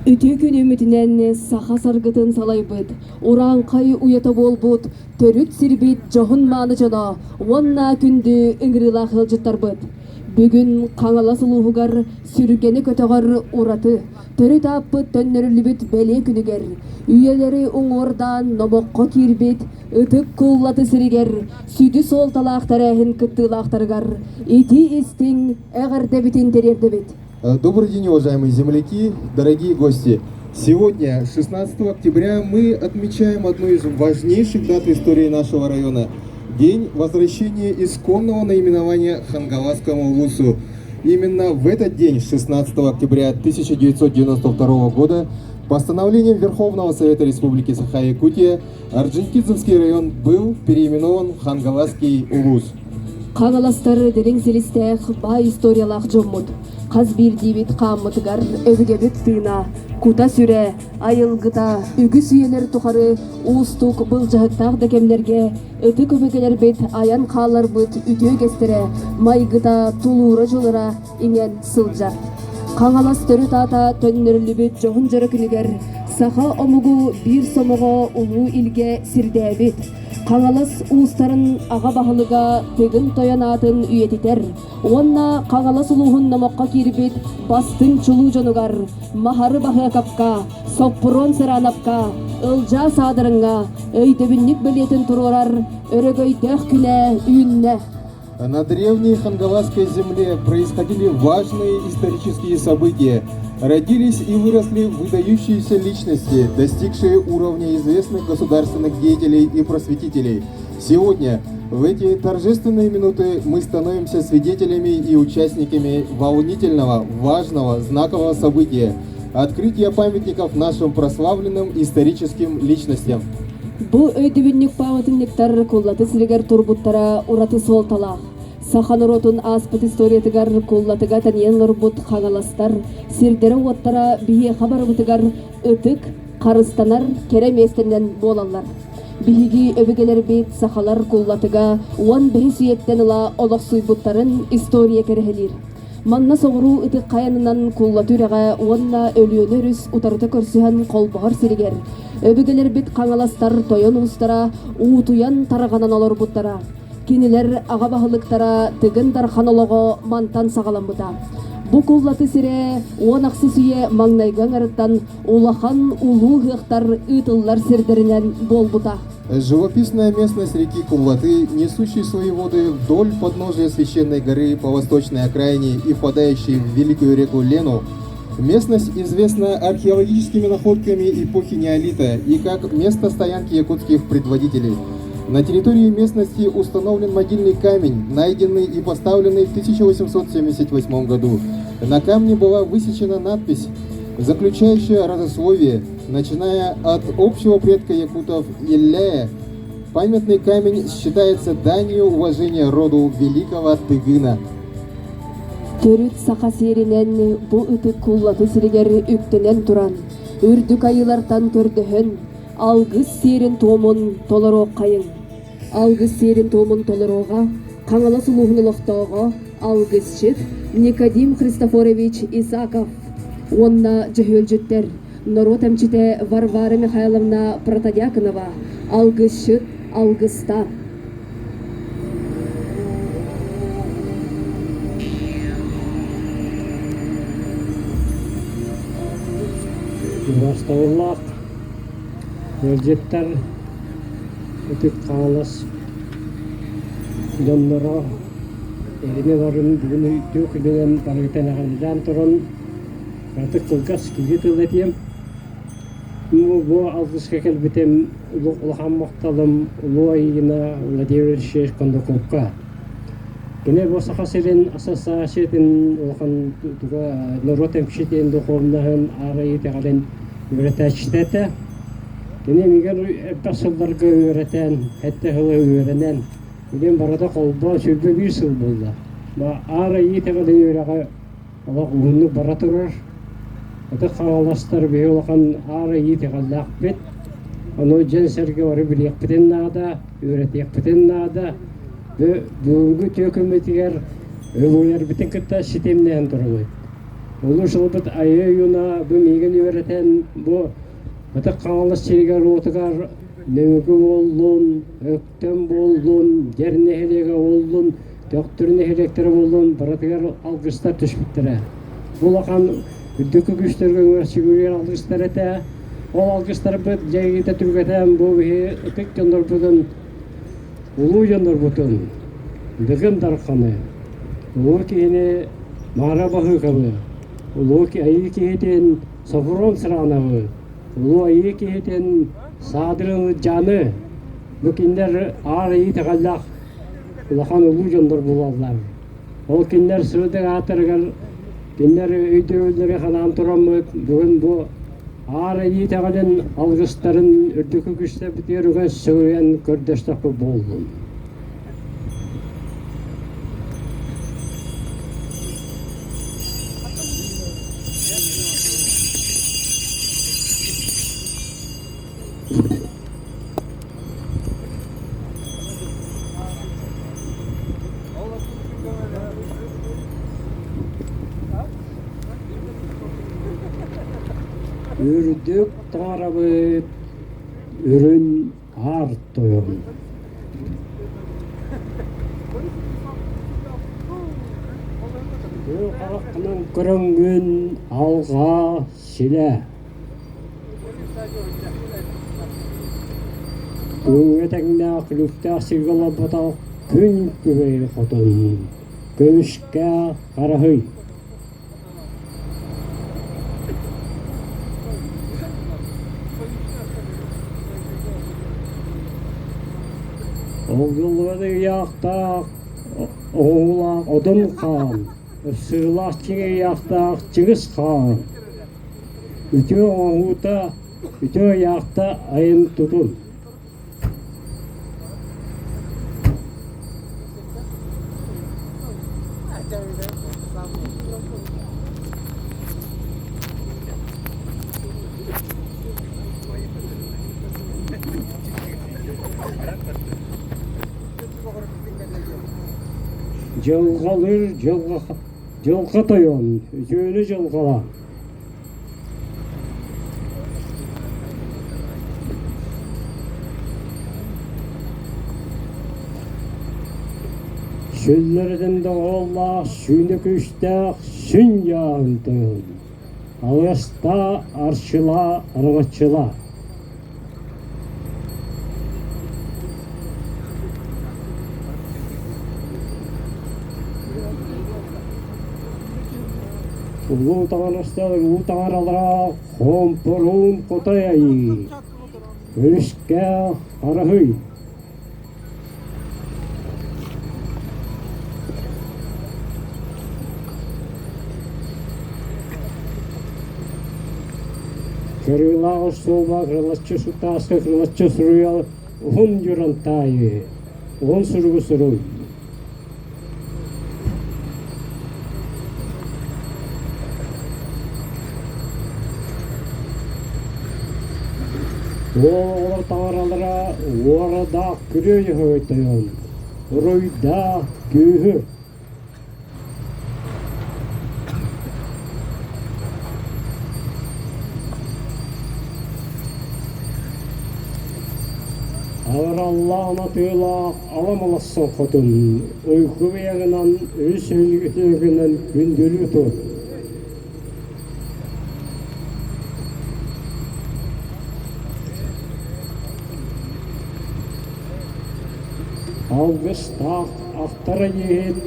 Үтүө күн үмүтүнэн саха саргытын салайбыт, урааҥхай уйата буолбут төрүт сирбит дьоһун-мааны дьоно уонна күндү ыҥырыылаах ыалдьыттарбыт! Бүгүн Хаҥалас улууһугар сүргэни көтөҕөр ураты, төрүт ааппыт төннөрүллүбүт бэлиэ күнүгэр, үйэлэри уҥуордаан номоххо киирбит Ытык Куллаты сиригэр сүдү суолталаах тэрээһин кыттыылаахтарыгар итии-истиҥ эҕэрдэбитин тириэрдэбит. Добрый день, уважаемые земляки, дорогие гости! Сегодня, 16 октября, мы отмечаем одну из важнейших дат в истории нашего района – День возвращения исконного наименования Хангаласскому улусу. Именно в этот день, 16 октября 1992 года, постановлением Верховного Совета Республики Саха-Якутия Орджоникидзевский район был переименован в Хангаласский улус. Хаҥаластар дириҥ силистээх баай историялаах дьоммут. Хас биирдиибит хааммытыгар өбүгэбит тыына, кута-сүрэ, айылгыта үгүс үйэлэр тухары уустук былдьаһыктаах да кэмнэргэ ытык өбүгэлэрбит айан хаалларбыт үтүө үгэстэрэ, майгыта, тулуура-дьулура иҥэн сылдьар. Хаҥалас төрүт аата төннөрүллүбүт дьоһун дьоро күнүгэр саха омугу биир сомоҕо улуу илгэ сирдээбит, Хаҥалас уустарын аҕа баһылыга Тыгын Тойон аатын үйэтитэр уонна Хаҥалас улууһун номоххо киирбит бастыҥ чулуу дьонугар Маһары Баһыакапка, Соппуруон Сыраанапка, Ылдьаа Саадырыҥҥа өйдөбүнньүк бэлиэтин туруорар өрөгөйдөөх күнэ үүннэ. На древней Хангаласской земле происходили важные исторические события. Родились и выросли выдающиеся личности, достигшие уровня известных государственных деятелей и просветителей. Сегодня, в эти торжественные минуты, мы становимся свидетелями и участниками волнительного, важного, знакового события – открытия памятников нашим прославленным историческим личностям. Бу өйдөбүнньүк пааматынньыктар Куллаты сиригэр турбуттара ураты суолталаах. Саха норуотун ааспыт историятыгар Куллатыга тэнийэн олорбут хаҥаластар сирдэрэ-уоттара биһиэхэ барыбытыгар ытык, харыстанар кэрэ миэстэнэн буолаллар. Биһиги өбүгэлэрбит сахалар Куллатыга 15 үйэттэн ыла олохсуйбуттарын история кэрэһэлиир. Манна соҕуруу Ытык Хайанынан Куллаты үрэҕэ уонна Өлүөнэ өрүс утарыта көрсүһэн холбоһор сиригэр өбүгэлэрбит хаҥаластар тойон уустара уутуйан тарҕанан олорбуттара. Кинилэр аҕа баһылыктара Тыгын Дархан олоҕо мантан саҕаламмыта. Бу Куллаты сирэ 16 үйэ маҥнайгы аҥарыттан улахан улуу ыһыахтар ыытыллар сирдэринэн буолбута. Живописная местность реки Куллаты, несущей свои воды вдоль подножия священной горы по восточной окраине и впадающей в великую реку Лену, местность известна археологическими находками эпохи неолита и как место стоянки якутских предводителей. На территории местности установлен могильный камень, найденный и поставленный в 1878 году. На камне была высечена надпись, заключающая родословие Начиная от общего предка якутов Илляя, памятный камень считается данью уважения роду великого Тыгына. Төрүт саха сиэринэн бу ытык Куллаты сиригэр үктэнэн туран, үрдүк айыылартан көрдөһөн, алгыс сиэрин-туомун толоруоххайыҥ. Алгыс сиэрин-туомун толоруоҕа Хаҥалас улууһун олохтооҕо алгысчыт Никодим Христофорович Исаков уонна дьөһүөлдьүттэр норуот эмчитэ Варвара Михайловна Протодьяконова алгысчыт алгыстаах. Убаастабыллаах ыалдьыттар Ытык Хаҥалас дьонноро эһини барын бүгүн үтүө күнүнэн барыгытын эҕэрдэлээн туран Ытык кылгас киһи тыл этиэм. Бу алгыска кэлбитим улахан махталым Улуу Айыына Владимир Алексеевич Кондаковка. Кини бу Саха сирин ассоциациятын улахан туга норуот эмчитин духовноһын аарайы итэҕэлин үөрэтээччитэ этэ. Кини мигэр элбэх сылларга үөрэтэн, сэттэ сылы үөрэнэн, билигин барыта холбоо 21 сыл буолла. Аар Айыы итэҕэлин үөрэҕэ Олох уһуннук бара турар. Ытык Хаҥаластар биһи улахан аар айыы итэҕэллээхпит. Ону дьон-сэргэ бары билиэхпитин наада, үөрэтиэхпитин наада. Бүгүҥҥү үтүө күммүтүгэр өбүгэлэрбитин кытта ситимнээн турабыт. Улуу сылбыт Айыы Ойууна бу миигин үөрэтэн бу Ытык Хаҥалас сиригэр-уотугар Нөҥүкү буоллун, Өктөм буоллун, Дьэр нэһилиэгэ буоллун, Төхтүр нэһилиэктэрэ буоллун барытыгар алгыстар түспүттэрэ. Бу улахан үрдүкү күүстэргэ үҥэр сүгүрүйэр алгыстар этэ. Ол алгыстарбыт дьайыыта түргэтээн бу биһи ытык дьоннорбутун, улуу дьоннорбутун, Дыгын Дарханы, улуу киһини Маара Баһыыкабы, улуу айыы киһитин Софрон Сыраанабы, улуу айыы киһитин Саадырын Ылдьааны, бу кинилэр аар айыы итэҕэллээх улахан улуу дьоннор буолаллар. Ол кинилэр сырдык ааттарыгар кинилэр өйдөбүллэри ханаан тураммыт бүгүн бу аар айыы итэҕэлин алгыстарын үрдүкү күстэрбитигэр үгэс сүгүрүйэн көрдөстөхпүт буоллун. Үрдүк таҥарабыт үрүн аар тойон. Үтүө хараххынан көрөҥҥүн алҕаа силэ. Күҥҥэ тэҥнээх күлүктээх сиргэ олорботох күн күбэй хотун, көмүскэ хараһый. Олгуллубат ыйаахтаах оҕолаах Одун хаан, Сыылаах чиҥ ыйаахтаах Чыгыс хаан. Үтүө оҥоһуута, үтүө ыйаахта айын тутун. Дьылҕалыыр дьылҕа, дьылҕа тойон, үтүөнү дьылҕалаа. Сүллэритин доҕуоллаах сүүнэ күүстээх сүн дьааһын тойон, алыастаа, арчылаа, араҥаччылаа. Улуу таҥарастар, улуу таҥаралара хомпоруун хотой айыы, өрүскэ хараһый. Кырыылаах остуолба кырылаччы сутааска кырылаччы суруйал уһун дьурантаайы, уһун суругу суруй. Уол таҥаралара уорадаах күрүө дьөһөгөй уруйдаах күүһү. Абыраллаах атыылаах аламалассан хотун, уйгу быйаҥынан, үс үтүөгүнэн күндүлүү тур. Алгыстаах ахтар айыыһыт,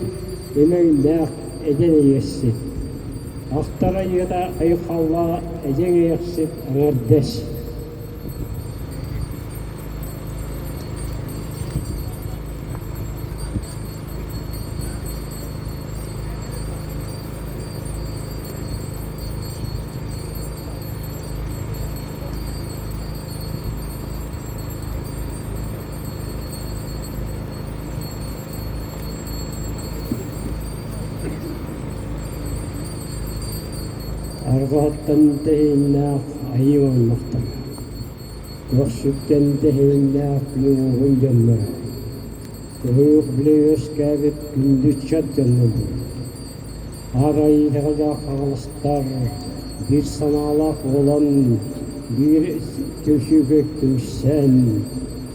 имэҥнээх эдэр ийэсит. Ахтар айыыта айхаллаа эдьиҥ ийэхсит аҥардэс. Арҕаһыттан тэһииннээх айыы аймахтара, көхсүттэн тэһииннээх күнү дьонноро, кыһыах билэ үөскээбит күндү чат дьоннорбут. Арай итэҕэллээх хаҥаластар биир санаалаах буолан, биир түмсүүгэ түмсэн,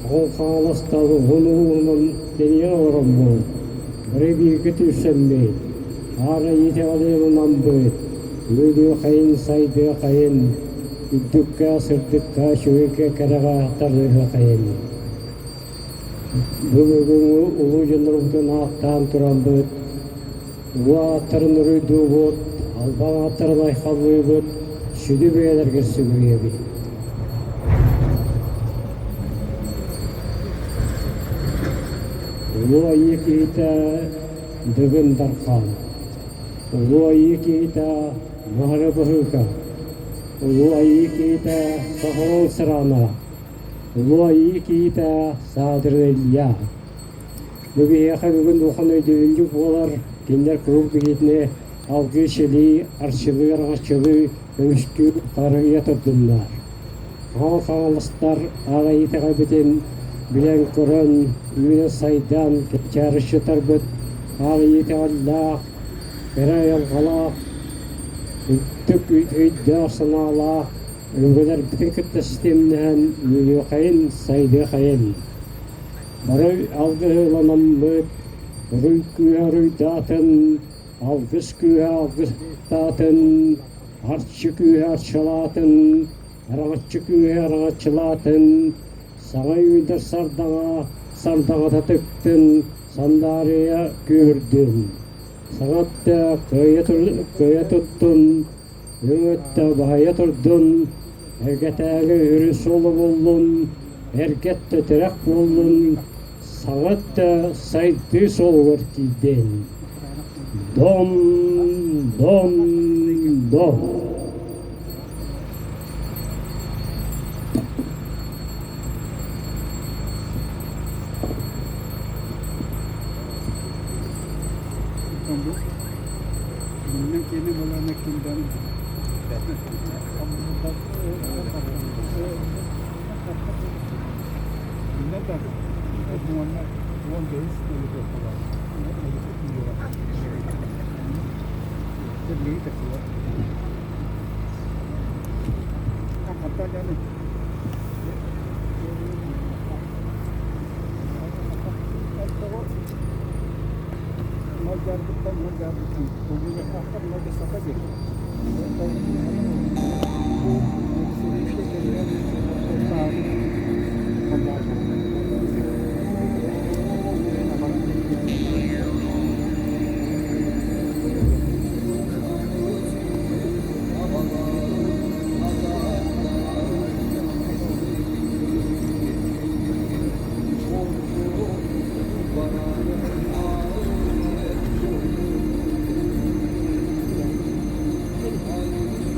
ол хаҥаластар уһун уһунан тэнийэн олороммут, бары бииргэ түмсэммит, арай итэҕэли ылынаммыт, үөрүөххэйин, сайдыаххайын, үрдүккэ, сырдыкка, үчүгэйгэ, кэрэҕэ тардыһыаххайын. Бу бүгүҥҥү улуу дьоннорбутун ааттаан тураммыт, улуу ааттарын уруйдуубут, албан ааттарын айхаллыыбыт, сүдү бэйэлэргэ сүгүрүйэбит. Улуу Айыы киһитэ Дыгын Дархан, Улуу Айыы киһитэ Маһары Баһыыка, Улуу Айыы киһитэ Сахарол Сырана, Улуу Айыы киһитэ Саадырын Илья. Бу биһиэхэ бүгүн улахан өйдөбүнньүк буолар, кинилэр куруук биһигини алгыы-силии, арчылыы-араҥаччылыы, көмүскүү, харыйа турдуннар. Хаҥал хаҥаластар аҕай итэҕэйбитин билэн-көрөн, үүнэн-сайдан, кэчээриччитарбыт аҕай итэҕэллээх, кэрэ айылҕалаах, үрдүк өйдөөх-санаалаах Өбүгэлэрбитин кытта ситимнэһэн үөрүөххэйин, сайдыаххайын. Бары алгыһы ыланаммыт, уруй күүһэ уруйдаатын, алгыс күүһэ алгыстаатын, арчы күүһэ арчылаатын, араҥаччы күүһэ араҥаччылаатын, саҥа үүнэр сардаҥа сардаҥата тыктын, сандаарыйа күүһүрдүн. Саҥатта кыайа туттун, Өҥөттө баһыйа турдун, эргэтээҥи өрүс суола буоллун, эргэттэ тирэх буоллун, саҥатта сайдыы суолугар тиийдин. Дом, дом, дом.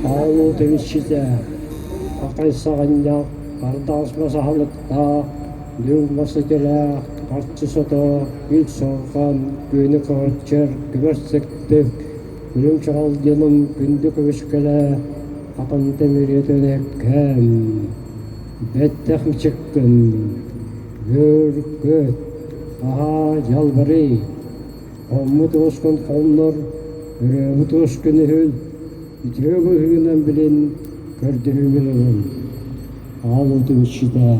Аал иччитэ Хахай саҕынньах, хардаҕас мас аһылыктаах, дүҥ мас этэлээх, харчы сото, күл сорҕон, күөнү көҕөрчөр, күмэр сыттык, күлүм чаҕылдьыным күндү көмүскэлэ, хатан тэмириэтин эккэм, бэттэх мичиккин, үөр-көт, аһаа дьалбарый, хоммут уоскун хоннор, өрөөбүт уоскун үһүл, үтүө быһыынан билин, көрдөрүүгүн ылын. Аал уутун иччитэ.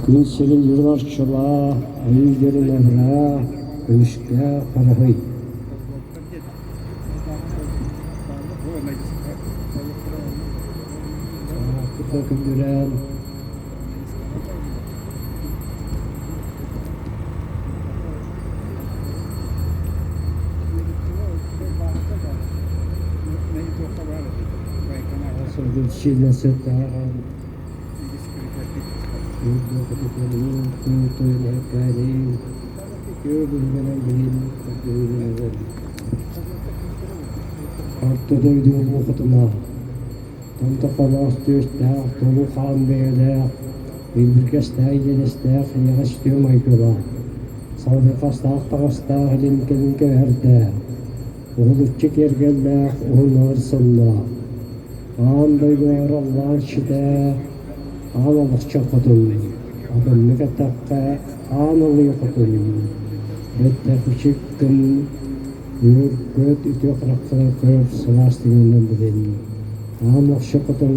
Күн сирин дьонун арчылаа, айыы дьонун абыраа, көмүскээ хараһый. Саҥа күндүлээн Сылгын Орто дойду улуу хотуна, томто холоос түөстээх, толуу хаан бэйэлээх, илбиргэстээх иэдэстээх эйэҕэс үтүө майгылаах, салбырҕастаах таҥастаах илин-кэлин кэбиһэрдээх, уһулуччу киэргэллээх уһун ыар сыллаах, аан дойду араллаан иччитэ, аан олохчо хотун, атыннык эттэххэ, аан алыы хотун, бэттэх үчүк гын. Үөр-көт үтүө хараххынан көрөр сылаас тыынынан билин. Аан охсо хотон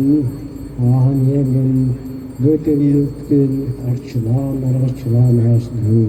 ааһан иһэҥҥин бу түннүккүн арчылаан арҕаччылаан аас дуу.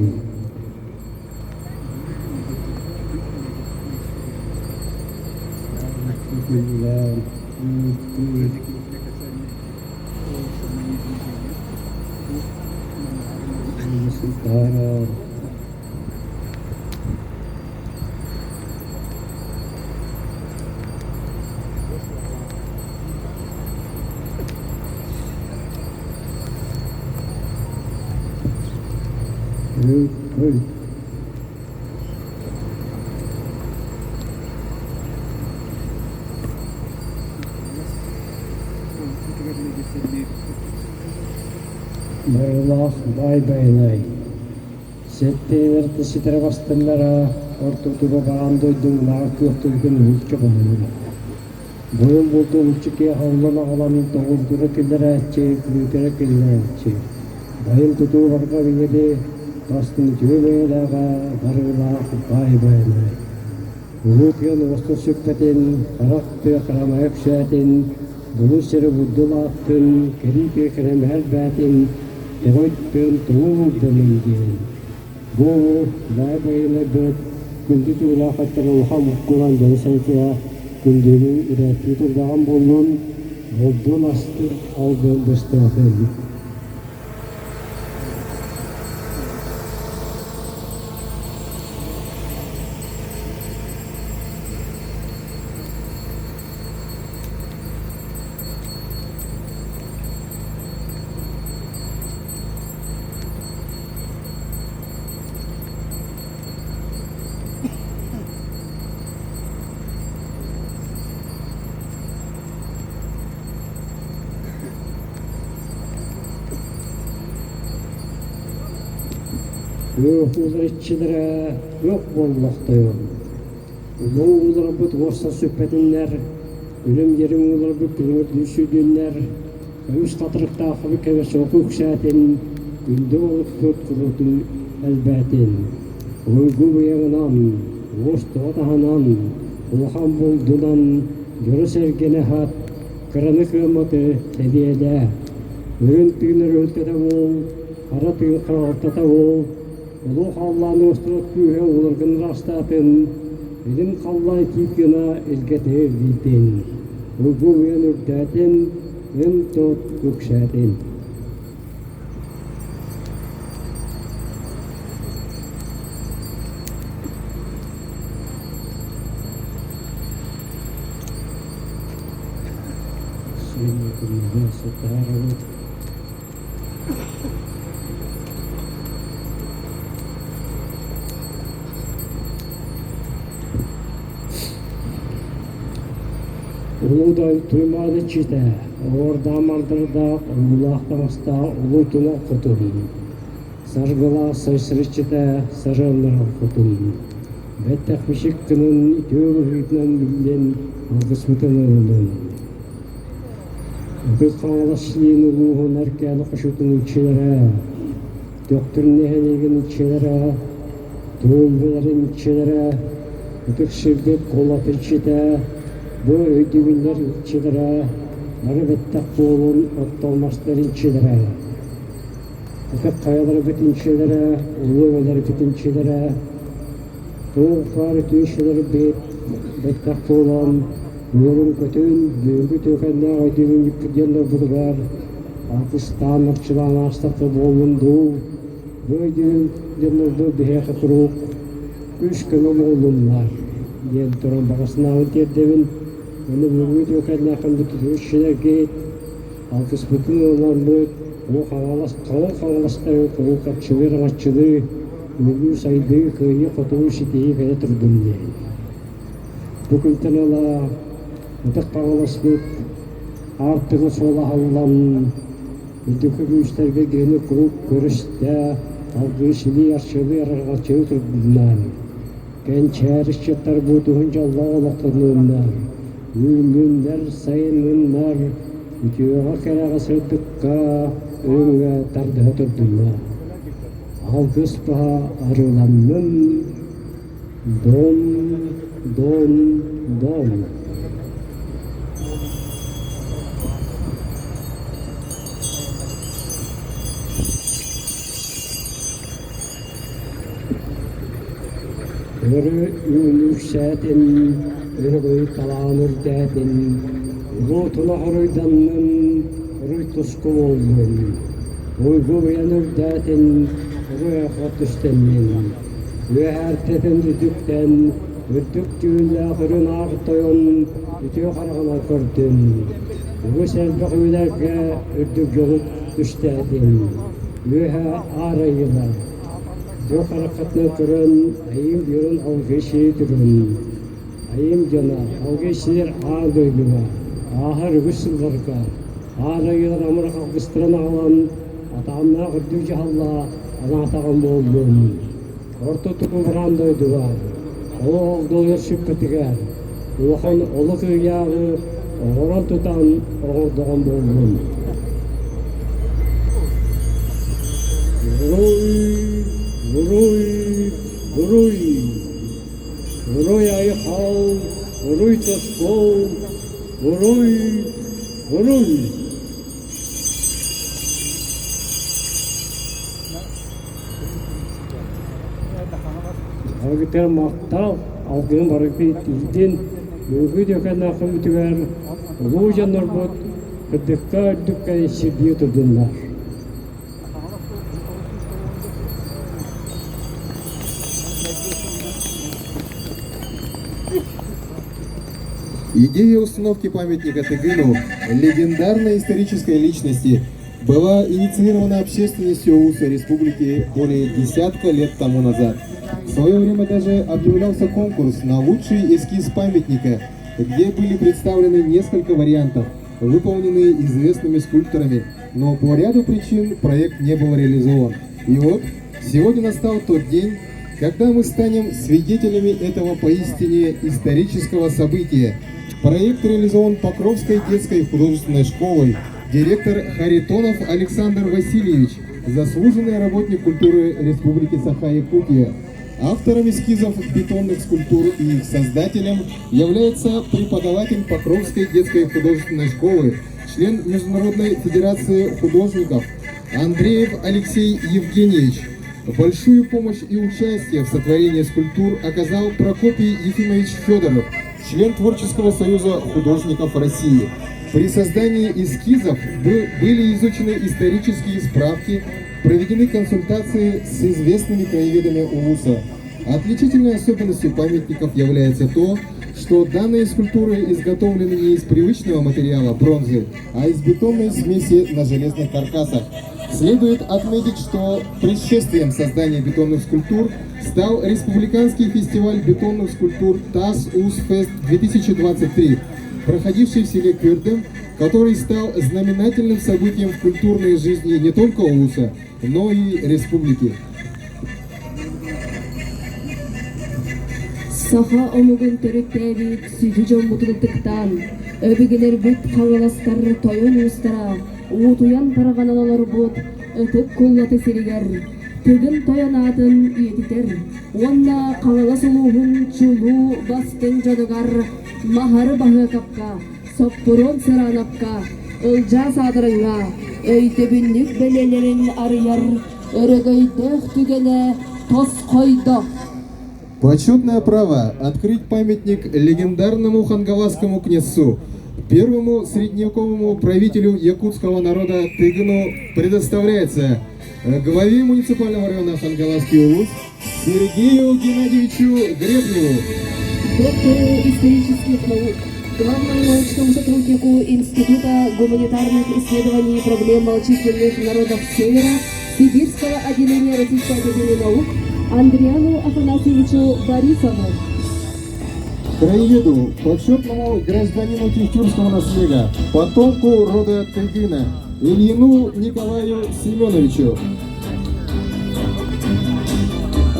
Барылаах баай байанай Сэттиэлэртэ ситэрэ бастыннара, ортотугар аан дойдуҥнаах кыахтыыргын уһулуччу хомунна. Бойум булду уһулуччу киэһэ оллон аҕалан тоҕургура киллэрээччи, күлүүтэрэ киллэрээччи. Байым тутуу барга биһиги бастыҥ үтүө бэйэлээҕэ барыылаах баай байанай. Улуу тыан уостун сүппэтин, харах тыа харамайа үксээтин, булуу сири бурду улааттын, кэрии тыа кэрэмэһэ элбээтин, тоҕой тыан тоҥу булдунун диэн. Бу баай байанайбыт күндү туулаах эттэр улахан буккулан дьону-сэргэҕэ күндүнү ирээттии турдаҕын буоллун, булдун астык алгын быстыбатын. Үөх иччилэрэ үөх буоллахтайын. Улуу ууларбыт уорсан сүппэтиннэр, үлүм дьирим ууларбыт күлүмүрдүү сүүрдүннэр, көмүс хатырыктаахыбыт кэбэсоку үксээтин, күндү балыкпыт куруутун элбээтин. Уйгу быйаҥынан, уос тоҕо таһынан, улахан булдунан дьону-сэргэни аһат, кыраны кыамматы сэбиэлээ. Үрүҥ тыын өрүһүлтэтэ буол, хара тыын харалтата буол, улуу халлаан уостубат күүһэ уларгын ыраастаатын, илин халлаан киит гына илгэтэ илгийдин, уйгу уйан үрдээтин, эн-тот үксээтин. Улуу Туймаада иччитэ, оһуордаах-мандардаах, ойуулаах таҥастаах Улуу Тунах Хотун, саргылаах сайсары иччитэ Сарыаллара Хотун, бэттэх мичик гынан үтүө быһыытынан биллэн алгыспытын ылынын. Ытык Хаҥалас Силиин улууһун Эркээни хочотун иччилэрэ, Төхтүр нэһилиэгин иччилэрэ, Түөлбэлэрин иччилэрэ, Ытык сирбит кулат иччитэ, бу өйдөбүллэр иччилэрэ, бары бэттэх буолун оттоммастар иччилэрэ. Ытык хайаларбыт инчилэрэ, улуу эбэлэрбит инчилэрэ, туох баар үтүө иччилэрбит бэттэх буолан, үөрүн-көтүн, бүгүҥҥү үтүөкэннээх өйдөбүнньүкпүт дьоннорбутугар алтыстаан арчылаан аастахха буоллун дуу, бу өйдөбүл дьоннорбут биһиэхэ куруук күүс-көмө буоллуннар диэн туран баҕа санаабын тиэрдэбин. Уонна бүгүҥҥү үтүөкэннээххин бүтүн иччилэргит, алтыспытын ылынарбыт, уу хаҥалас, халыҥ хаҥаластары куруук арчылыы-араҥаччылыы, үүнүү-сайдыы, кыайыы-хотуу ситиһии кэлэ турдун диэн. Бу күнтэн ыла Ытык Хаҥаласпыт аартыгы суола аһыллан, үрдүкү күүстэргэ киһини куруук көрүстэ, алгыы силии арчылыы арҕаччыы турдуннар. Кэнчээри ыччаттар буутуһун дьоллоох олохтоннуннар, үүннүннэр, сайынныннар, үтүөҕэ-кэрэҕэ сырдыкка, үрүҥҥэ тардыһа турдуннар. Алгыс баһа арыыланнын, дом. дом, дом. Өрө үүнүксээтин, өрөгөй талаан үрдээтин, улуу тула хоруйданнын, хоруй туску буоллун. Уйгу уйан үрдээтин, уруй-айхал түстэннин. Үөһээртэтин үтүктэн, үрдүк түүллээх үрүн аар тойон үтүө хараҕынан көрдүн. Үгүс элбэх үлэргэ үрдүк дьолу түстээтин. Үөһэ аар айыылар. Дьыл хараххытынан көрөн, айыым дьонун алгыы сии турун. Айыым дьоно, алгыы сиир аан дойдуга, ааһар үгүс сылларга, аар айыылар амарах алгыстарын аҕалан, атааннаах үрдүк дьаһаллаах анаатаҕым буоллун. Орто тутулраан дойдуга, олох огдолуйар сүппэтигэр, улахан олох ыйааҕы оҥорон тутан оҥордоҕум буоллун. Уруй, уруй, уруй! Уруй айхал, уруй тосхол, уруй, уруй! Алгытыа махтал, алгыһын барыгы тиийдин, бүгүҥҥү дьокунаахха үтүгэр улуу дьоннорбут кырдьыкка үрдүккэ сирдии турдуннар. Идея установки памятника Тыгыну, легендарной исторической личности, была инициирована общественностью УСА Республики более десятка лет тому назад. В свое время даже объявлялся конкурс на лучший эскиз памятника, где были представлены несколько вариантов, выполненные известными скульпторами, но по ряду причин проект не был реализован. И вот, сегодня настал тот день, когда мы станем свидетелями этого поистине исторического события. Проект реализован Покровской детской художественной школой. Директор Харитонов Александр Васильевич, заслуженный работник культуры Республики Саха-Якутия. Автором эскизов бетонных скульптур и их создателем является преподаватель Покровской детской художественной школы, член Международной федерации художников Андреев Алексей Евгеньевич. Большую помощь и участие в сотворении скульптур оказал Прокопий Ефимович Федоров, член Творческого союза художников России. При создании эскизов были изучены исторические справки, проведены консультации с известными краеведами УЛУСа. Отличительной особенностью памятников является то, что данные скульптуры изготовлены не из привычного материала бронзы, а из бетонной смеси на железных каркасах. Следует отметить, что предшествием создания бетонных скульптур стал Республиканский фестиваль бетонных скульптур ТАСС УСФест 2023, проходивший в селе Кюрдем, который стал знаменательным событием в культурной жизни не только УЛУСа, но и республики. Саха омугун төрүттээбит сүдү дьоммутун ытыктаан, өбүгэлэрбит хаҥаластар тойон уустара уутуйан тарҕанан олорбут ытык Куллаты сиригэр Тыгын Тойон аатын үйэтитэр уонна Хаҥалас улууһун чулуу бастыҥ дьонугар Маһары Баһыакапка, Соппуруон Сыраанапка, Ылдьаа Саадырыҥҥа өйдөбүнньүк бэлиэлэрин арыйар өрөгөйдөөх түгэнэ тосхойдо. Почетное право открыть памятник легендарному хангаласскому князцу, первому средневековому правителю якутского народа Тыгыну предоставляется главе муниципального района Хангаласский улус Сергею Геннадьевичу Гребневу. Доктору исторических наук, главному научному сотруднику Института гуманитарных исследований и проблем малочисленных народов Севера Сибирского отделения Российской академии наук Андриану Афанасьевичу Борисову. Краеведу, почетному гражданину Тюхтюрского наслега, потомку рода Тыгына, Ильину Николаю Семеновичу.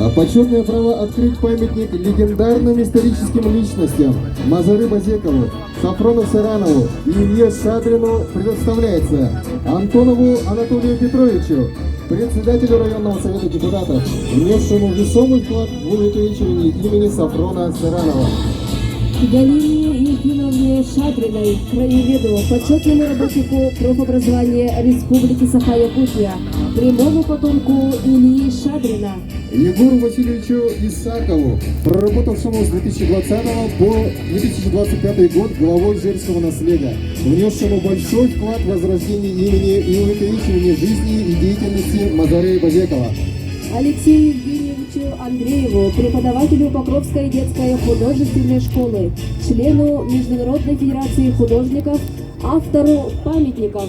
А почетное право открыть памятник легендарным историческим личностям Мазары Базекову, Сафрону Саранову и Илье Шадрину предоставляется Антонову Анатолию Петровичу, председателю районного совета депутатов, внесшему весомый вклад в увековечивание имени Сафрона Саранова. Галине Ефимовне Шадриной, краеведу, почетному работнику профобразования Республики Саха-Якутия, прямому потомку Ильи Шадрина. Егору Васильевичу Исакову, проработавшему с 2020 по 2025 год главой Жерского наслега, внесшему большой вклад в возрождение имени и увековечивание жизни и деятельности Мазарея Бозекова. Алексею Евгеньевичу Андрееву, преподавателю Покровской детской художественной школы, члену Международной федерации художников, автору памятников.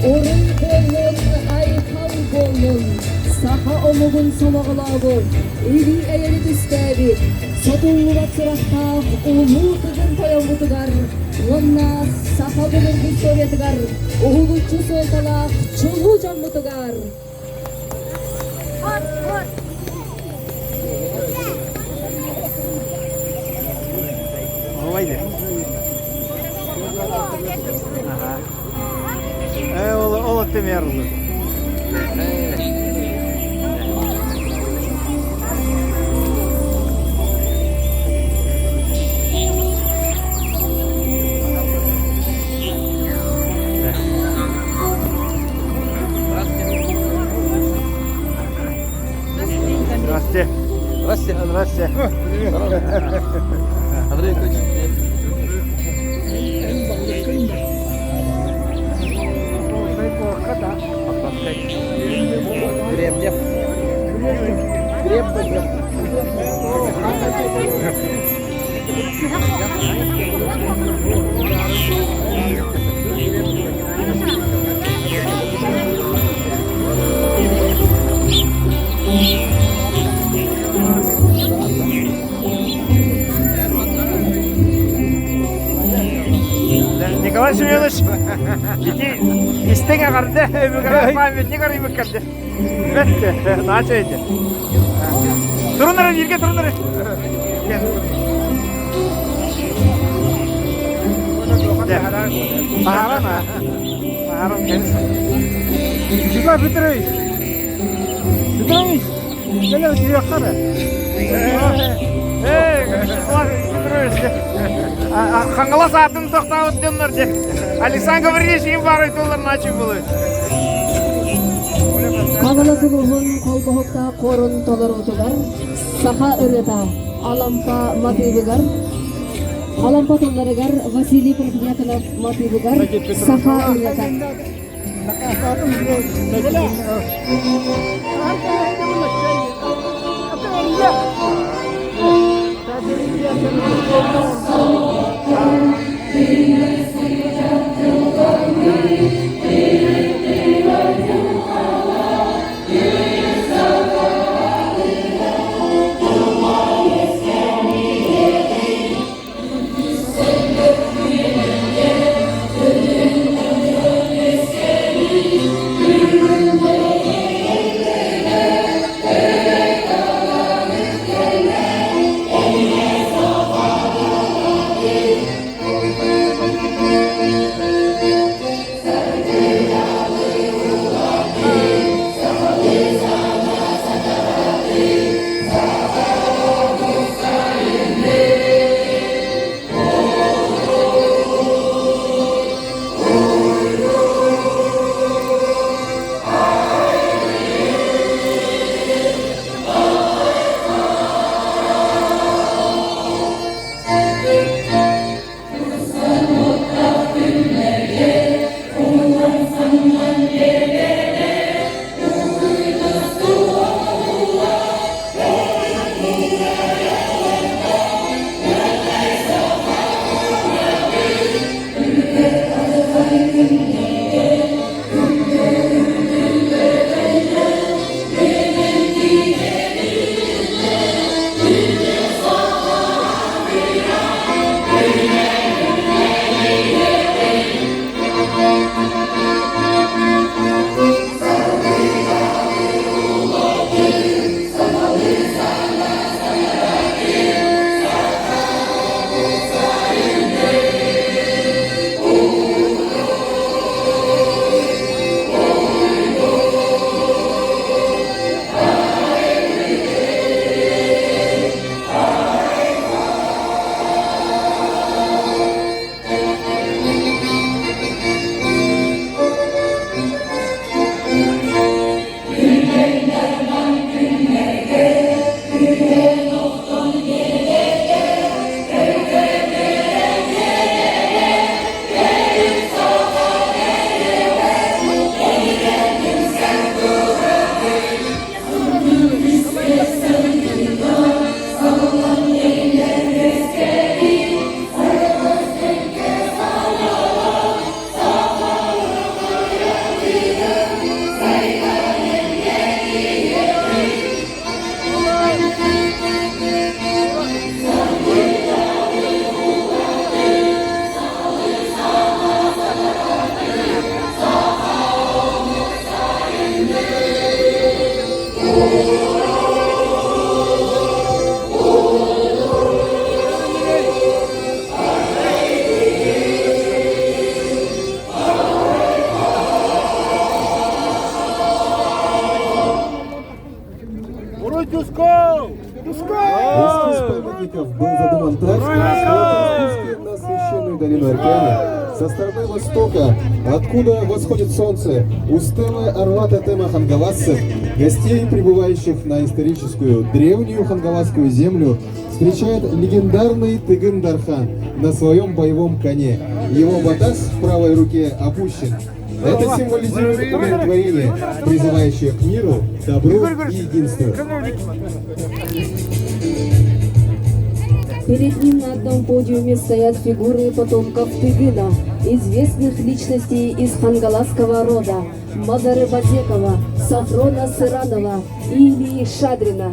Орун буоллун, айхал буоллун, саха омугун сомоҕолообут, илии-эйэни түстээбит, сотуллубат сурахтаах улуу тыгын тойоммутугар уонна саха былыргы историятыгар уһулуччу суолталаах чулуу дьоммутугар! Ол темерлы. Здравствуйте. Андрей Ильич. Гребнев. Гребнев. Николай Семенович, ити истэҥ эҕэрдэ өбүгэлэр памятник арыйбыт кэлдэ. Бэт, наача ити. Турун эрэ, бииргэ турун эрэ. Таһааран, таһааран кэлин. Вячеслав Петрович! Петрович! Кэлэ кириэххэ Эй, Вячеслав Петрович! Хаҥалас аатын тохтообут дьоннор дьэ. Александр Гаврильевич им баар айтыллар начи булуй. Хаҥалас улууһун холбоһуктаах хорун толоруутугар саха ырыата Алампа матыыбыгар Алампа тылларыгар Василий Протодьяконов матыыбыгар саха ырыата. Эскиз памятников был задуман так, что на священную долину Эркены. Со стороны востока, откуда восходит солнце, у стелы орла тотема хангаласцев, гостей, прибывающих на историческую древнюю хангаласскую землю, встречает легендарный Тыгын-Дархан на своем боевом коне. Его батас в правой руке опущен. Это символизирует умиротворение, призывающее к миру, добру и единству. Перед ним на одном подиуме стоят фигуры потомков Тыгына, известных личностей из хангаласского рода Мазары Базекова, Сафрона Сыранова и Ильи Шадрина.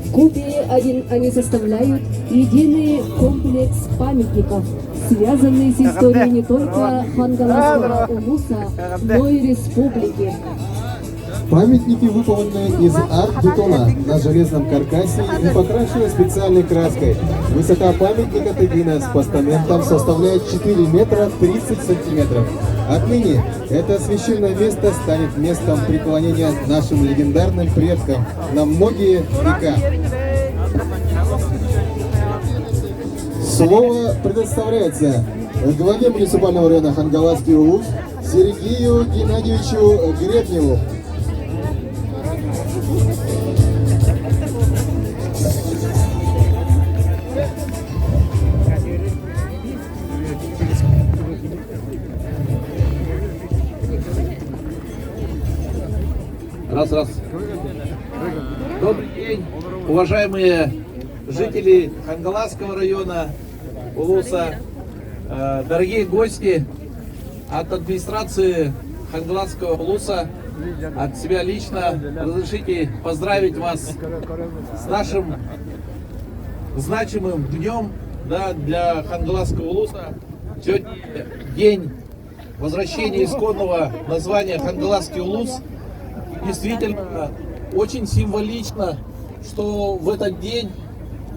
В купе один они составляют единый комплекс памятников, связанный с историей не только Хангаласского улуса, но и республики. Памятники выполнены из арт-бетона на железном каркасе и покрашены специальной краской. Высота памятника Тыгына с постаментом составляет 4 метра 30 сантиметров. Отныне это священное место станет местом преклонения нашим легендарным предкам на многие века. Слово предоставляется главе муниципального района Хангаласский Улус Сергею Геннадьевичу Гребневу. Раз, раз. Добрый день, уважаемые жители Хангаласского района, Улуса, дорогие гости от администрации Хангаласского Улуса, от себя лично разрешите поздравить вас с нашим значимым днем, да, для Хангаласского Улуса. Сегодня день возвращения исконного названия Хангаласский Улус. Действительно, очень символично, что в этот день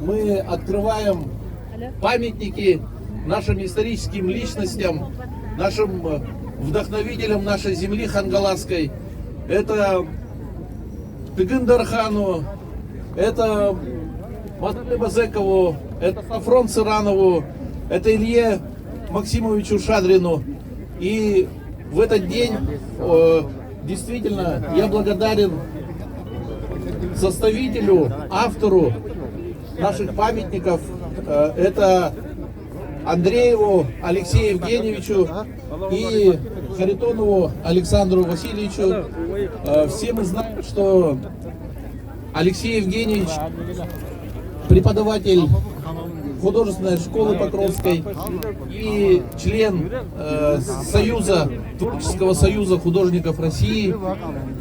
мы открываем памятники нашим историческим личностям, нашим вдохновителям нашей земли хангаласской. Это Тыгын-Дархану, это Мазале Базекову, это Сафрон Цыранову, это Илье Максимовичу Шадрину. И в этот день действительно я благодарен составителю, автору наших памятников. Это Андрееву Алексею Евгеньевичу и Харитонову Александру Васильевичу. Все мы знаем, что Алексей Евгеньевич преподаватель художественной школы Покровской и член Союза, Творческого союза художников России,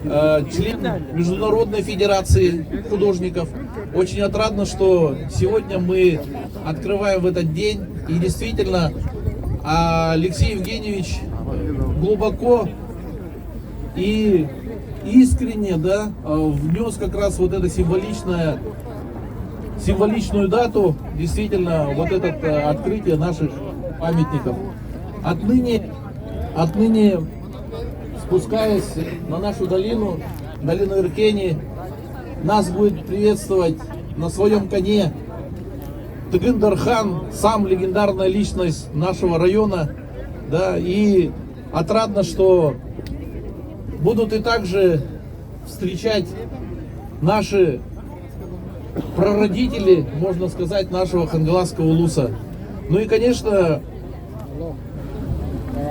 член Международной федерации художников. Очень отрадно, что сегодня мы открываем в этот день. И действительно, Алексей Евгеньевич глубоко и искренне, да, внес как раз вот это символичную дату, действительно, вот это открытие наших памятников. Отныне, спускаясь на нашу долину, долину Иркени, нас будет приветствовать на своем коне Тыгын-Дархан, сам легендарная личность нашего района, да, и отрадно, что будут и также встречать наши прародители, можно сказать, нашего Хангаласского улуса. Ну и, конечно,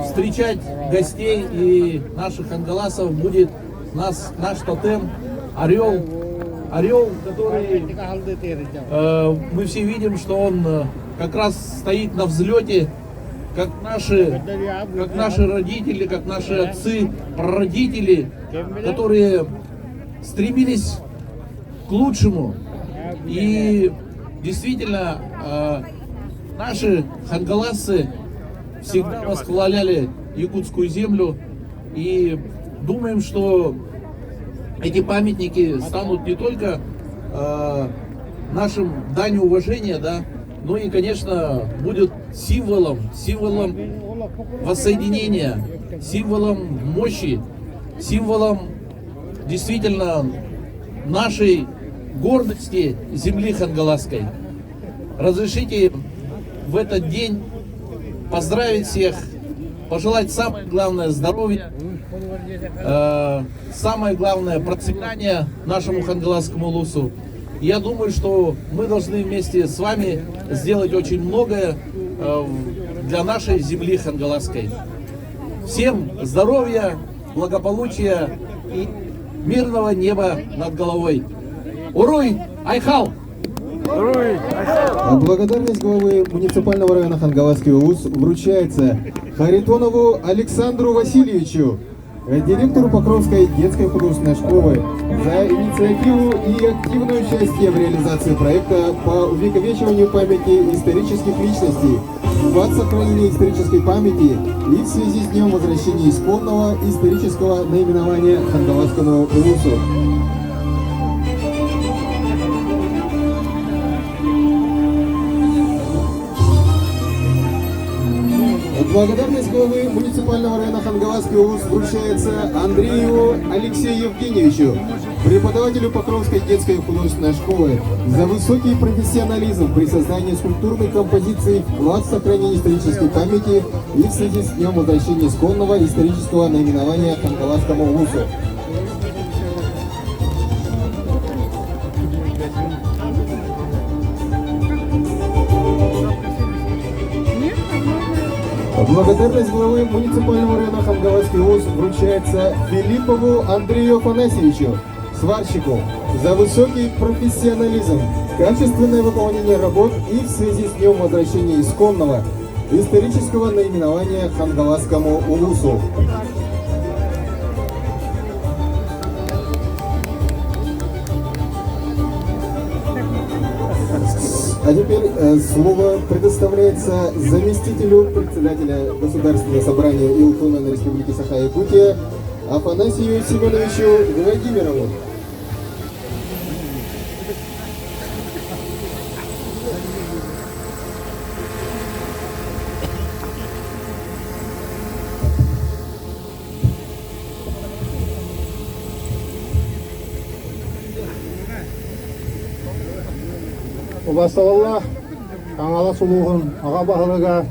встречать гостей и наших хангаласов будет наш тотем Орел. Орел, который мы все видим, что он как раз стоит на взлете, как наши родители, как наши отцы, прародители, которые стремились к лучшему. И действительно, наши хангаласцы всегда восхваляли якутскую землю. И думаем, что эти памятники станут не только нашим данью уважения, да, но и, конечно, будут символом, символом воссоединения, символом мощи, символом действительно нашей гордости земли Хангаласской. Разрешите в этот день поздравить всех, пожелать самое главное здоровья, самое главное процветание нашему Хангаласскому улусу. Я думаю, что мы должны вместе с вами сделать очень многое для нашей земли Хангаласской. Всем здоровья, благополучия и мирного неба над головой. Уруй! Айхал! Благодарность главы муниципального района Хангаласский улус вручается Харитонову Александру Васильевичу, директору Покровской детской художественной школы, за инициативу и активное участие в реализации проекта по увековечиванию памяти исторических личностей, вклад сохранения исторической памяти и в связи с днем возвращения исконного исторического наименования Хангаласскому улусу. Благодарность главы муниципального района Хангаласский улус вручается Андрееву Алексею Евгеньевичу, преподавателю Покровской детской художественной школы, за высокий профессионализм при создании скульптурной композиции «Вклад в сохранение исторической памяти» и в связи с днем возвращения исконного исторического наименования Хангаласскому улусу. Благодарность главы муниципального района Хангаласский улус вручается Филиппову Андрею Афанасьевичу, сварщику, за высокий профессионализм, качественное выполнение работ и в связи с днем возвращения исконного исторического наименования Хангаласскому улусу. А теперь слово предоставляется заместителю председателя Государственного собрания Ил Түмэн Республики Саха-Якутия Афанасию Семеновичу Владимирову. Убастабыллаах Хаҥалас улууһун аҕа баһылыга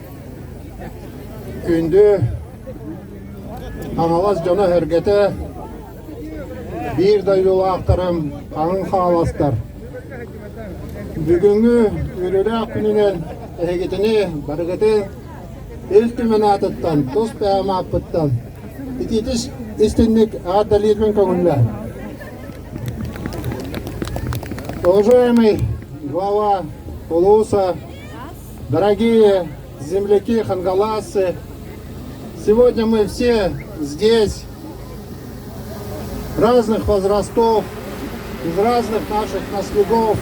күндү Хаҥалас дьоно-сэргэтэ, биир дойдулаахтарым хаҥын хааластар. Бүгүҥҥү үөрүүлээх күнүнэн эһигитини барыгытын Ил Түмэн аатыттан, тус бэйэм ааппыттан итиитис истинник аат-далиирбин көҥүллээн. Уважаемый глава Улуса, дорогие земляки хангаласцы, сегодня мы все здесь, разных возрастов, из разных наших наслегов,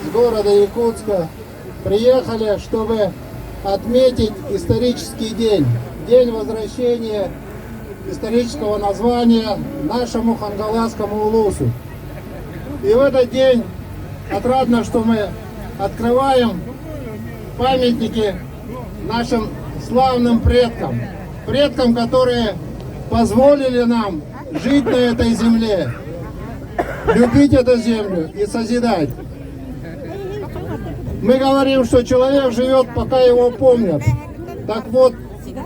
с города Якутска, приехали, чтобы отметить исторический день, день возвращения исторического названия нашему Хангаласскому улусу. И в этот день отрадно, что мы открываем памятники нашим славным предкам, предкам, которые позволили нам жить на этой земле, любить эту землю и созидать. Мы говорим, что человек живет, пока его помнят. Так вот,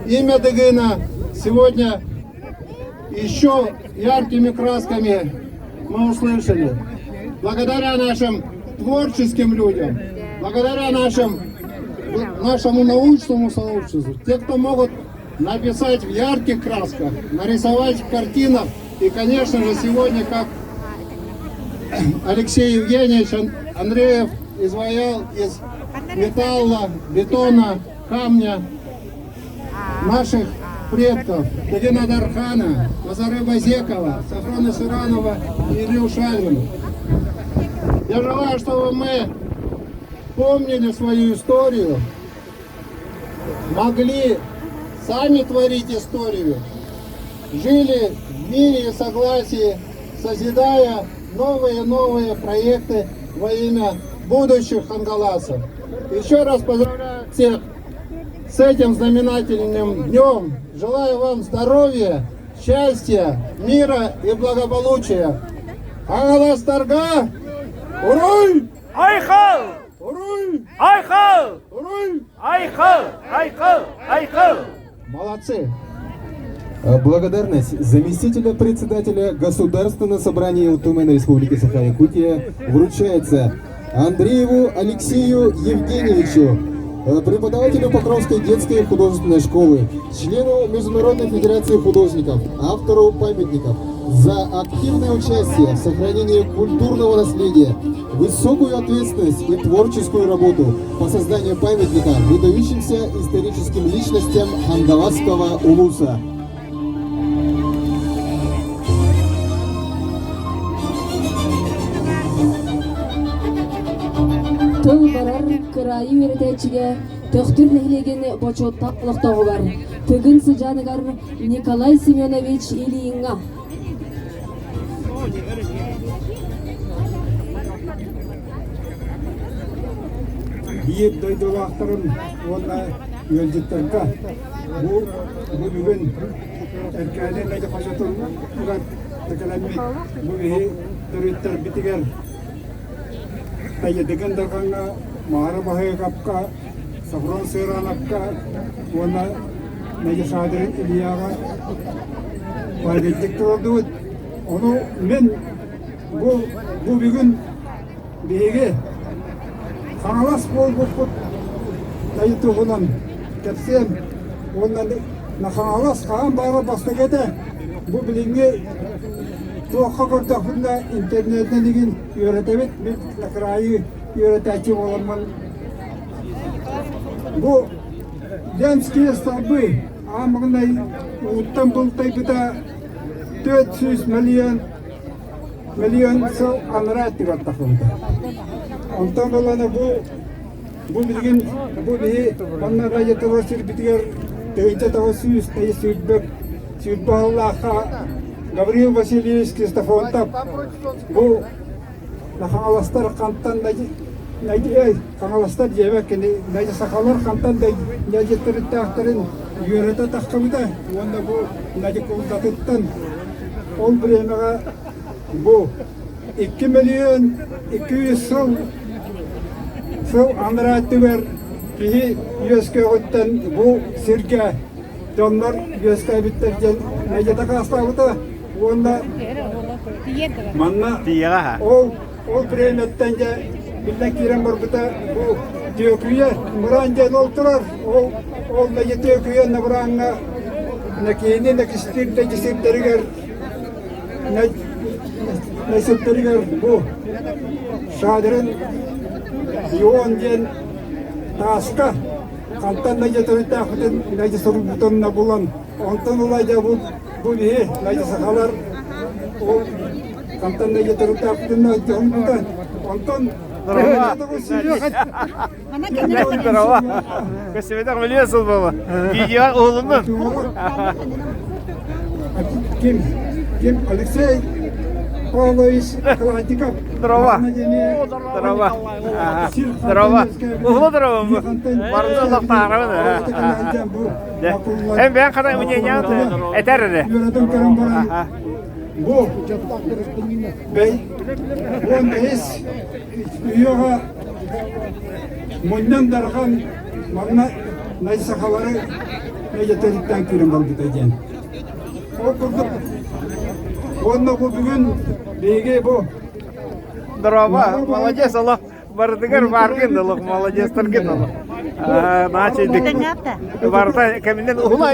имя Дыгына сегодня еще яркими красками мы услышали. Благодаря нашим творческим людям, благодаря нашим, нашему научному сообществу, те, кто могут написать в ярких красках, нарисовать в картинах. И, конечно же, сегодня, как Алексей Евгеньевич Андреев изваял из металла, бетона, камня наших предков Дыгына Дархана, Назары Бозекова, Сафрона Сыранова и Илью Шальвина. Я желаю, чтобы мы помнили свою историю, могли сами творить историю, жили в мире и согласии, созидая новые-новые проекты во имя будущих хангаласов. Еще раз поздравляю всех с этим знаменательным днем. Желаю вам здоровья, счастья, мира и благополучия. Хаҥаластарга! Уруй! Айхал! Уруй! Айхал! Уруй! Айхал! Айхал! Айхал! Молодцы! Благодарность заместителя председателя Государственного собрания Ил Тумена Республики Саха-Якутия вручается Андрееву Алексею Евгеньевичу, преподавателю Покровской детской художественной школы, члену Международной федерации художников, автору памятников, за активное участие в сохранении культурного наследия, высокую ответственность и творческую работу по созданию памятника выдающимся историческим личностям Хангаласского улуса. Тыл барар кыраайы үөрэтээччигэ Төхтүр нэһилиэгин бочуоттаах олохтооҕугар Тыгын сыдьааныгар Николай Семенович Ильиҥҥа Биир дойдулаахтарым уонна ыалдьыттарга бу бу бүгүн Эркээни Надя хочотугар тэкэлэммит бу биһи төрүттэрбитигэр Тайыдыгын Дархаҥҥа, Маара Баһыйыкапка, Софрон Сыранапка уонна Надя Шадрин Ильяҕа памятник туруордубут. Ону мин бу, бу бүгүн биһиги Хаҥалас буолбуппут тайы туһунан кэпсиэм уонна Хаҥалас хаһан баара бастакы этэ. Бу билиҥҥи туохха көрдөхпүнэ интернетинэн игин үөрэтэбит. Мин кыраайы үөрэтээччи буоламмын Бу Ленские столбы аан маҥнай ууттан бултайбыта 400 миллион миллион сыл анараа өттүгэр тахсыбыта. Онтон ылана бу бу билигин бу биһи манна райотыгар сирбитигэр 1900 сүүрбэ 20 сыллаахха Гаврил Васильевич Кристофонтов бу Хаҥаластар хантан Хаҥаластар диэбэт кини сахалар хантан да ньадьыттарыттаахтарын үөрэтэ таххыбыта уонна бу Надикулдатыттан ол бириэмэҕэ бу 2 миллион 200 сыл сыл анараа өттүгэр киһи үөскүөҕүттэн бу сиргэ дьоннор үөскээбиттэр диэн нэдиэлэ хаастаабыта Уонна манна ол ол бириэмэттэн дьэ биллэн киирэн барбыта бу Түөкүйэ мыраан диэн ол турар. Ол ол нэдьэ Түөкүйэ набырааҥҥа нэкиини нэкистиир нэдьэ сирдэригэр нэсиптэригэр бу Шадрин Ион диэн тааска хантан нэдьэ төрүттээхпитин нэдьэ суруйбутун булан онтон ыла дьэ бу Бу биһи найда сахалар ол хантан да төрүттээхпитин дьоһунбута. Онтон Здорово. Көстүбэтэх миллион сыл буолла. Видео уһулуннун. Ким? Ким? Алексей Павлович Калантиков. Здорово. Здорово. Здорово. Уһулу здорово. Барыта лахтаарабын. Эн бэйэҥ хата мнениеҥ этэр эрэ. Үөрэтэн көрөн баран бу бэй 15 үйэҕэ мунньан дархан манна найсахалары нэдьэтэриттэн киирэн барбыта диэн. Ол курдук уонна бу бүгүн биһиги бу Здорово, молодец, олох Барытыгар бааргын олох молодецтаргын олох. Наачайдык. Барыта кэминэн уһула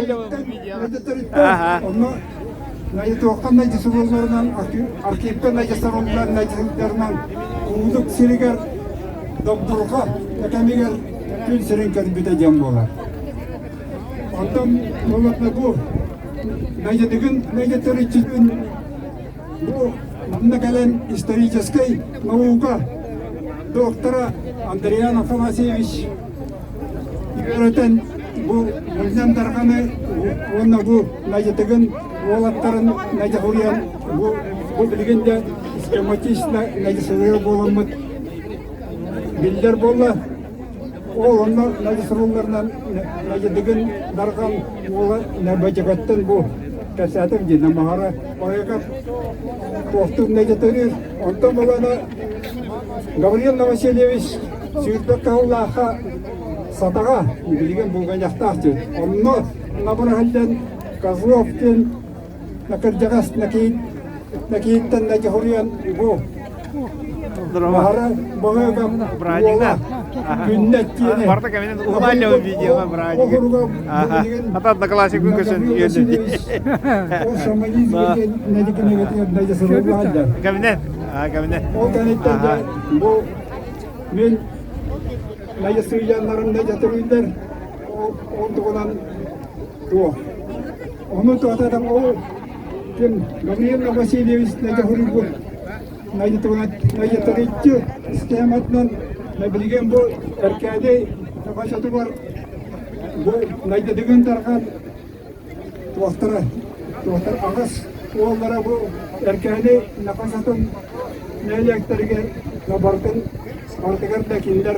Аха. Онно туохтан найдьысылларынан архивтан найдьысарыллар найдьысылларынан куудук сиригэр добдурҕа кэмигэр күн сирин көрбүтэ диэн буолар. Онтон болотна бу найдьытыгын найдьытырыччытын Бу манна кэлэн историческай наука доктора Андриан Афанасьевич үөрэтэн бу мунньан дарханы уонна бу Надятыгын уолаттарын Надя бу бу билигин да схематично Надя буоламмыт биллэр буолла. Ол онно Надя сурулларынан Надядыгын Дархан уола Набадьагаттан бу. кэпсээтим дии Маһара Байакап туохтуун нэдьэ төрүүр. Онтон булана Гавриил Васильевич сүүрбэ кыһыллаахха Сатаҕа билигин булганньахтаах диэн. Онно набыраһыллан Козлов диэн кырдьаҕас Накииттэн Надьохуруйан бу Баһара Баһыгам уола күннэт диэни Барда кэминен уһулааллабын видеоға браадига. Ата одноклассник көсөн Ол шаманизм диэн нэдикинегетигэр надьасырыллааллар. Кэминен. Кэминен. Ол кэнниттэн бу мин надьасыйаннарын надьатырыйлар ол тугунан туох Ону туотатан ол ким Гавриил Васильевич Надяхуруйбут Надятариччы схематынан билигин бу Эркээди Сахачатыгар бу Найдадыгын тарҕан туохтара туохтар аҕыс уоллара бу Эркээди Накасатын нэһилиэктэригэр барытын барытыгар да кинилэр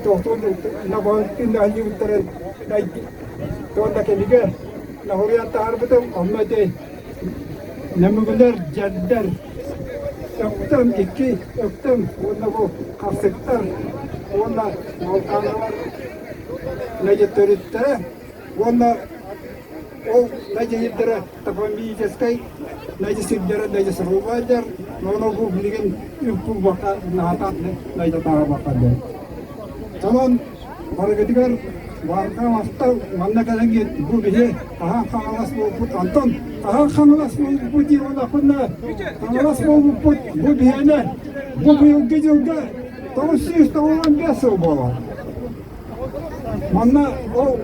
туохтуун набаһыттын да аллыбыттарын Туонна кэмигэр наһуруйан таһаарбытым, онно ити нөмүгүлэр, дьэрдэр, өктөм, икки өктөм уонна бу харсыктар уонна Малтааналар нэдьэттөрүттэрэ уонна ол нэдьэйирдэрэ топомическай нэдьэ сирдэрэ нэдьэ соруллар, но бу билигин үп булбакка наһатаат найдатаабакка диэн. Онон Барыгытыгар барҕа махтал манна кэлэҥҥит бу биһи хаһан Хаҥалас буолбут Антон хаһан Хаҥалас буолбут дии буоллахпына Хаҥалас буолбуппут бу биһиэнэ бу быйылгы дьылга 995 сыл буолар. Манна ол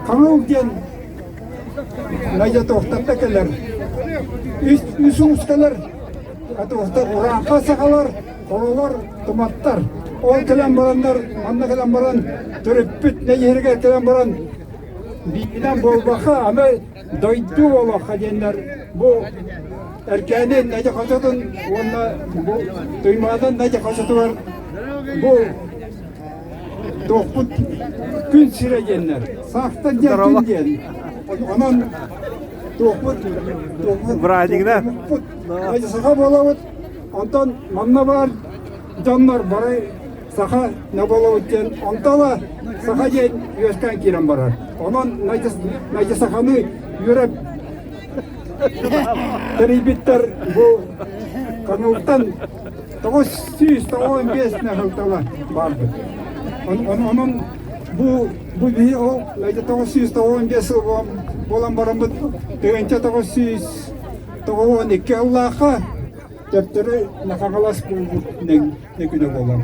Хаҥыл диэн Найдетовтарта кэлэр үс үс уус кэлэр Урааҥха сахалар Хоролор, туматтар. Ол кэлэн бараннар, манна кэлэн баран, төрөппүт нэйиһэригэр кэлэн баран, бииринэн буолбакка, аны дойду буолуохха диэннэр бу Эркээни Нэдьэ хочотун уонна бу Туймаадан Нэдьэ хочотугар бу туохпут күн сирэ диэннэр, саахтар диэн күн диэн. Онон туохпут туохпут Браадигынан. Саха буолабыт. Онтон манна баар дьоннор бары саха наболобут диэн онтола саха диэн үөскээн киирэн барар. Онон Найдя саханы үөрэп тэрийбиттэр бу Хаҥылтан 995 нахылтала баарбыт. Онон бу бу биһи ол Найдя 995 сыл буолан бараммыт 1992 ыллаахха төптөрү Хаҥалас буолбут күнэ буолар.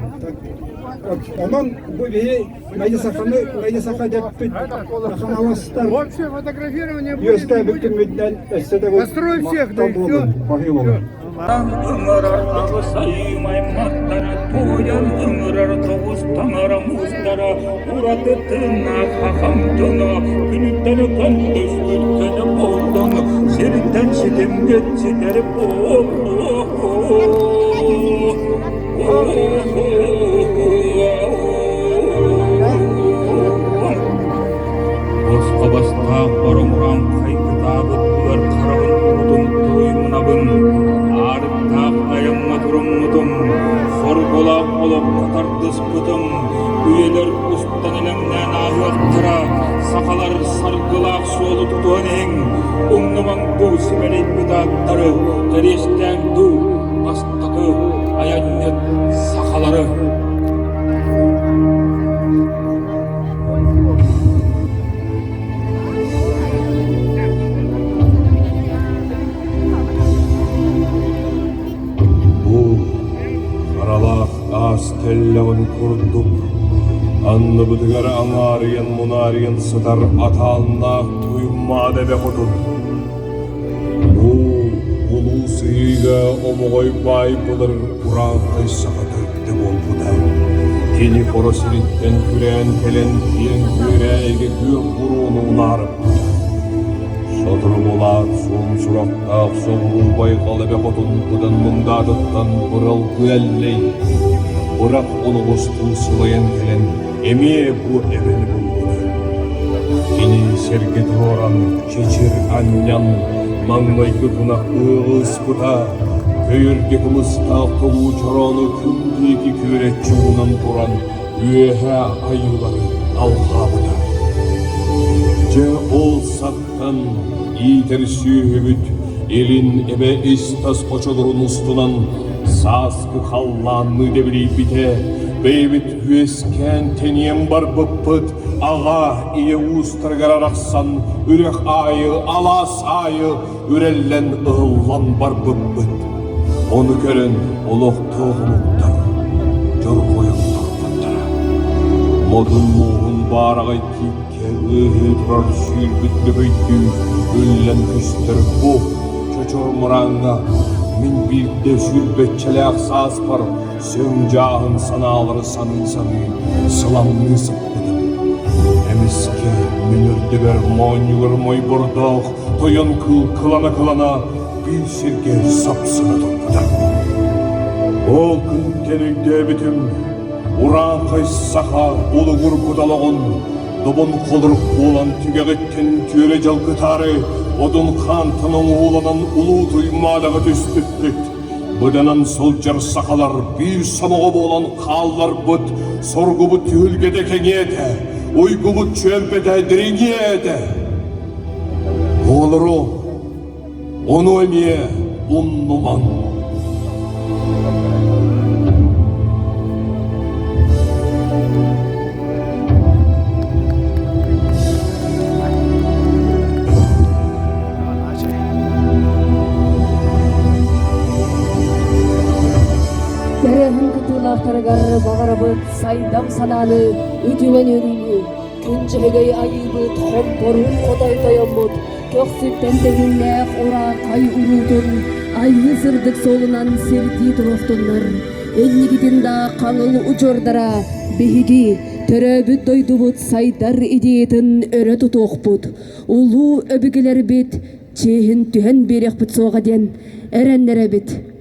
Онон бу биһи Найдя Саханы Найдя Саха дэппит Хаҥаластар үөскээбит күммүтүнэн өссө да махтал буолун, баһыы буолун. Ыҥырар аҕыс айыы аймахтара, туойан ыҥырар тоҕус таҥара муустара, ураты тыыннаах хахам дьоно, күнүттэн көндөспүт көнө буоллун, сиртэн ситимҥит ситэри Босхо бастаах бороҥураан хайгытаабыт ыар хараҕын уутун туруймунабын, аарыктаах айаҥҥа туруммутум, соргулаах олоххо тардыспытым, үйэлэр устан элэҥнээн ааһыахтара, сахалар саргылаах суолу тутуһан иһиҥ, умнумаҥ дуу симэлийбит ааттары, кэриэстээҥ дуу бастакы айанньыт сахалары. Бу харалаах аас тэллэҕин курдук анныбытыгар аҥаарыйан-мунаарыйан сытар атааннаах Туймаада эбэ хотун. Бу улуу сыһыыга Омоҕой баай былыр урааҥхай саха төрдө буолбута. Кини хоро сириттэн күрээн кэлэн киэҥ күөрээйигэ күөх буруону унаарыппыта. Сотору буолаат суон сурахтаах соҕуруу байҕал эбэ хотун быдан мындаатыттан бырал күөллэй, бырах оноҕостуу сылайан кэлэн эмиэ бу эбэни булбута. Кини сэргэ туруоран, чэчир анньан, маҥнайгы тунах ыаҕы ыспыта, көйөргө кымыстаах толуу чороону күн диэки күөрэччи уунан туран үөһэ айыылары алҕаабыта. Дьэ ол сахтан иитэр сүөһүбүт илин эбэ ис-тас хочолорун устунан сааскы халлаанныы дэбилийбитэ, бэйэбит үөскээн тэнийэн барбыппыт, аҕа ийэ уустарыгар арахсан үрэх аайы, алаас аайы үрэллэн ыһыллан барбыппыт. Ону көрөн олохтоох омуктар дьорҕойон турбуттара. Модун мууһун баараҕай тииккэ ыаһыы турар сүүрбүт лөкөйдүү үллэн көстөр бу чочор мырааҥҥа мин биирдэ сүүрбэччэлээх сааспар сөҥ дьааһын санаалары саныы-саныы сыламныы сыппытым. Эмискэ мин үрдүбэр моонньугар мойбордоох тойон кыыл кылана-кылана биир сиргэ сапсына турбута. Ол күнтэн өйдөөбүтүм, урааҥхай саха улугурбут олоҕун добун холорук буолан түгэҕиттэн түөрэ дьалкытаары одун хаантан оҥоһууланан улуу туймаадаҕа түспүппүт. Быданан сылдьар сахалар биир сомоҕо буолан хаалларбыт соргубут түһүлгэтэ кэҥиэтэ, уйгубут чүөмпэтэ дириҥиэ этэ. Оҕолору ону эмиэ умнумаҥ. Тэрээһин кыттыылаахтарыгар баҕарабыт сайдам санааны үтүмэн үөрүүнү, күн дьөһөгөй айыыбыт, хомпоруун хотой тойоммут, көхсүттэн тэҥиннээх ураахай уруутун айыы сырдык суолунан сирдии туруохтуннар. Инникитин да хаҥыл удьуордара биһиги төрөөбүт дойдубут сайдар идеятын өрө тутуохпут, улуу өбүгэлэрбит чиэһин түһэн биэриэхпит суоҕа диэн эрэннэрэбит.